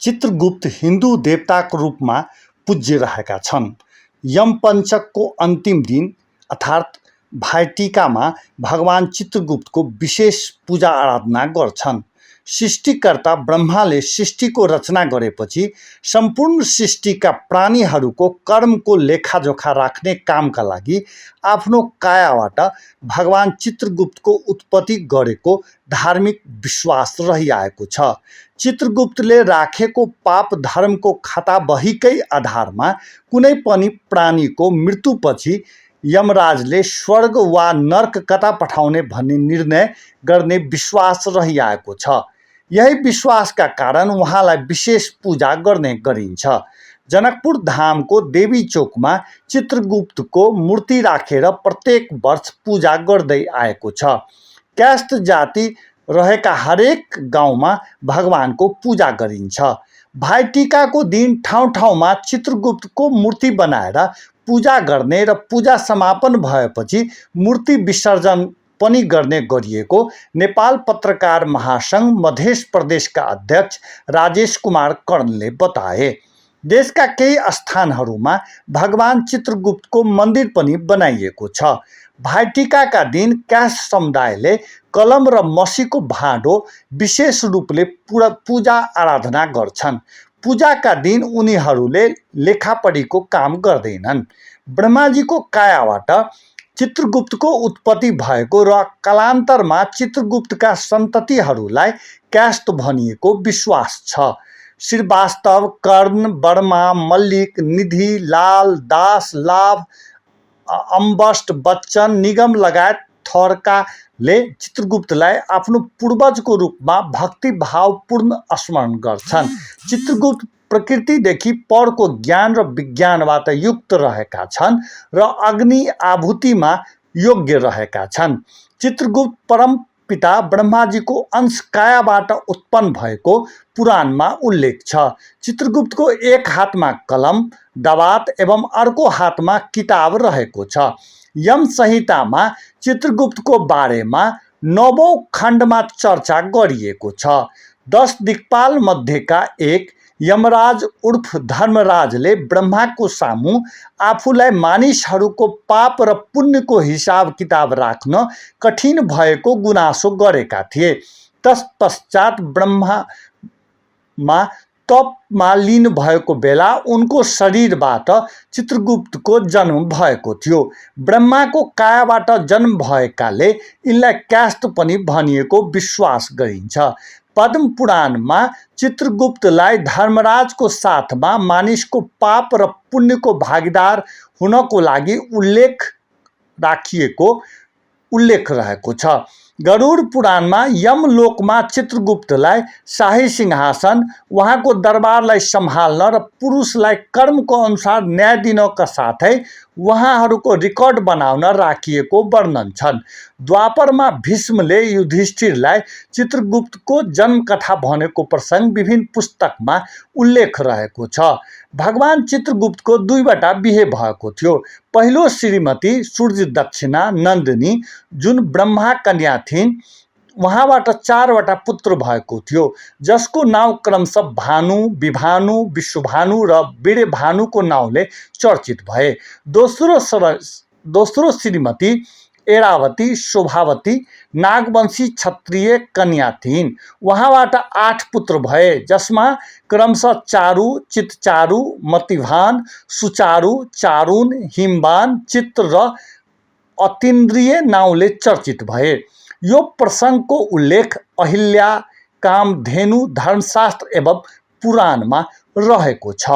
चित्रगुप्त हिन्दू देवताको रूपमा पूज्य रहेका छन्। यमपञ्चकको अन्तिम दिन अर्थात् भाइटिकामा भगवान चित्रगुप्तको विशेष पूजा आराधना गर्छन्। सृष्टिकर्ता ब्रह्माले सृष्टिको रचना गरेपछि सम्पूर्ण सृष्टिका प्राणीहरूको कर्मको लेखाजोखा राख्ने कामका लागि आफ्नो कायाबाट भगवान चित्रगुप्तको उत्पत्ति गरेको धार्मिक विश्वास रहिआएको छ। चित्रगुप्तले राखेको पाप धर्मको खाता बहीकै आधारमा कुनै पनि प्राणीको मृत्युपछि यमराजले स्वर्ग वा नर्क कता पठाउने भन्ने निर्णय गर्ने विश्वास रहिआएको छ। यही विश्वासका कारण उहाँलाई विशेष पूजा गर्ने गरिन्छ। जनकपुर धामको देवी चोकमा चित्रगुप्तको मूर्ति राखेर प्रत्येक वर्ष पूजा गर्दै आएको छ। क्यास्ट जाति रहेका हरेक गाउँमा भगवानको पूजा गरिन्छ। भाइटिकाको दिन ठाउँ ठाउँमा चित्रगुप्तको मूर्ति बनाएर पूजा गर्ने र पूजा समापन भएपछि मूर्ति विसर्जन पनि गर्ने गरिएको नेपाल पत्रकार महासंघ मध्य प्रदेशका अध्यक्ष राजेश कुमार कर्णले बताए। देशका केही स्थानहरूमा भगवान चित्रगुप्तको मन्दिर पनि बनाइएको छ। भाइटिकाका दिन क्यास्ट समुदायले कलम र मसीको भाँडो विशेष रूपले पूजा आराधना गर्छन्। पूजाका दिन उनीहरूले लेखापढीको काम गर्दैनन्। ब्रह्माजीको कायाबाट चित्रगुप्तको उत्पत्ति भएको र कालान्तरमा चित्रगुप्तका सन्ततिहरूलाई क्यास्ट भनिएको विश्वास छ। श्रीवास्तव, कर्ण, वर्मा, मल्लिक, निधि, लाल, दास, लाभ, अम्बस्ट, बच्चन, निगम लगायत थरकाले चित्रगुप्तलाई आफ्नो पूर्वजको रूपमा भक्तिभावपूर्ण स्मरण गर्छन्। चित्रगुप्त प्रकृतिदेखि परको ज्ञान र विज्ञानबाट युक्त रहेका छन् र अग्नि आहुतिमा योग्य रहेका छन्। चित्रगुप्त परम पिता ब्रह्माजीको अंश कायाबाट उत्पन्न भएको पुराणमा उल्लेख छ। चित्रगुप्तको एक हातमा कलम, दवात एवं अर्को हातमा किताब रहेको छ। यम संहितामा चित्रगुप्तको बारेमा 9औं खण्डमा चर्चा गरिएको छ। 10 दिक्पाल मध्येका एक यमराज उर्फ धर्मराजले ब्रह्माको सामु आफूलाई मानिसहरूको पाप र पुण्यको हिसाब किताब राख्न कठिन भएको गुनासो गरेका थिए। तत्पश्चात ब्रह्मा तपमा लीन भएको बेला उनको शरीरबाट चित्रगुप्तको जन्म भएको थियो। ब्रह्माको कायाबाट जन्म भएकाले यिनलाई क्यास्ट पनि भनिएको विश्वास गरिन्छ। पद्म पुराणमा चित्रगुप्तलाई धर्मराजको साथमा मानिसको पाप र पुण्यको भागीदार हुनको लागि उल्लेख रहेको छ। गरुड पुराणमा यमलोकमा चित्रगुप्तलाई शाही सिंहासन, उहाँको दरबारलाई सम्हाल्न र पुरुषलाई कर्मको अनुसार न्याय दिनका साथै उहाँहरूको रेकर्ड बनाउन राखिएको वर्णन छन्। द्वापरमा भीष्मले युधिष्ठिरलाई चित्रगुप्तको जन्मकथा भनेको प्रसङ्ग विभिन्न पुस्तकमा उल्लेख रहेको छ। भगवान चित्रगुप्तको 2वटा बिहे भएको थियो। पहिलो श्रीमती सूर्यदक्षिणा नन्दिनी जुन ब्रह्मा कन्या थिइन्, उहाँबाट 4वटा पुत्र भएको थियो, जसको नाउँ क्रमशः भानु, विभानु, विश्वभानु र वीर्यभानुको नाउँले चर्चित भए। दोस्रो श्रीमती एरावती शोभावती नागवंशी क्षत्रिय कन्या थिइन्। उहाँबाट 8 पुत्र भए, जसमा क्रमशः चारु, चितचारु, मतिभान, सुचारु, चारुन, हिमवान, चित्र र अतीन्द्रिय नाउँले चर्चित भए। यो प्रसङ्गको उल्लेख अहिल्या, कामधेनु, धर्मशास्त्र एवं पुराणमा रहेको छ।